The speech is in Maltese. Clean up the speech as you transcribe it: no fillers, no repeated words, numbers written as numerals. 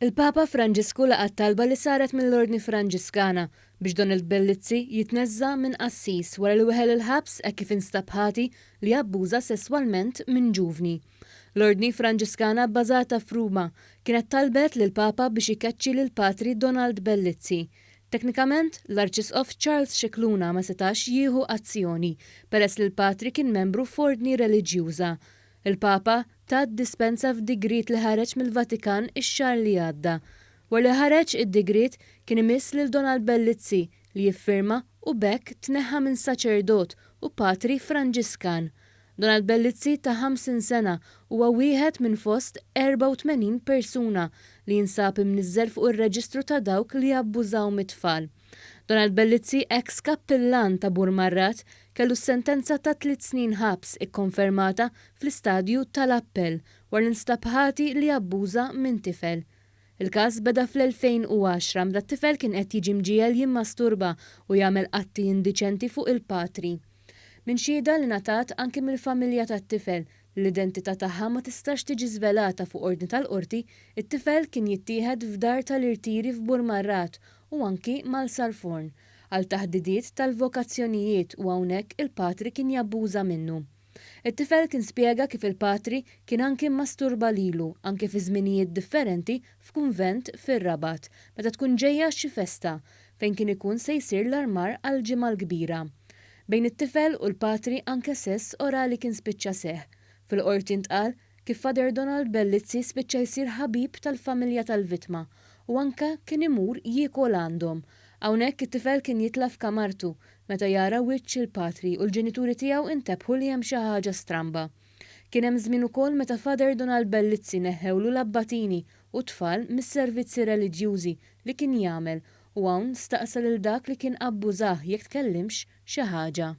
Il-Papa Franġisku laqa' t-talba li saret mill-Ordni Franġiskana biex Donald Bellizzi jitneżża' minn qassis wara li weħel il-ħabs hekk kif instab ħati li abbuża sesswalment minn ġuvni. L-Ordni Franġiskana bbażata f'Ruma kienet talbet lill-Papa biex ikeċċi lill-Patri Donald Bellizzi. Teknikament, l-Arċisqof Charles Scicluna ma setax jieħu azzjoni peress li l-Patri kien membru f'ordni reliġjuża. Il-Papa ta d-dispensa f'digriet li ħareġ mill-Vatikan ix-xahar li għadda. Wara li ħareġ id-digriet, kien imiss lil Donald Bellizzi li jiffirma u b'hekk tneħħa minn saċerdot u patri Franġiskan. Donald Bellizzi ta' 50 sena huwa wieħed minn fost 84 persuna li jinsab imniżżel fuq ir-reġistru ta' dawk li abbużaw mit-tfal. Donald Bellizzi, eks kappillan ta' Burmarrad, kellu s-sentenza ta' tliet snin ħabs ikkonfermata fl-istadju tal-appell wara li nstab ħati li abbuża minn tifel. Il-każ beda fl-2010 meta t-tifel kien qed jiġi mġiegħel jimmasturba u jagħmel atti indiċenti fuq il-patri. Minn xhieda li ngħatat anki mill-familja tat-tifel, li l-identità tagħha ma tistax tiġi żvelata fuq ordni tal-Qorti, it-tifel kien jittieħed f'dar tal-irtiri f'Burmarrad u anki Malsarforn għal taħdidiet tal-vokazzjonijiet u hawnhekk il-patri kien jabbuża minnu. It-tifel kien spjega kif il-patri kien anki mmasturba lilu anki fi żminijiet differenti f'kunvent fir-Rabat meta tkun ġejja xi festa fejn kien ikun se jsir l-armar għall-Ġimgħa l-Kbira. Bejn it-tifel u l-patri anke sess orali kien spiċċa seħħ. Fil-Qorti ntqal kif Father Donald Bellizzi spiċċa jsir ħabib tal-familja tal-vittma u anke kien imur jiekol għandhom. Hawnhekk it-tifel kien jitla' f'kamartu meta jara wiċċ il-patri u l-ġenituri tiegħu intebħu li hemm xi ħaġa stramba. Kien hemm żmien ukoll meta Father Donald Bellizzi neħħewlu l-abbatini u t-tfal mis-servizzi reliġjużi li kien jagħmel u hawn staqsa lil dak li kien abbużah jekk tkellimx xi ħaġa.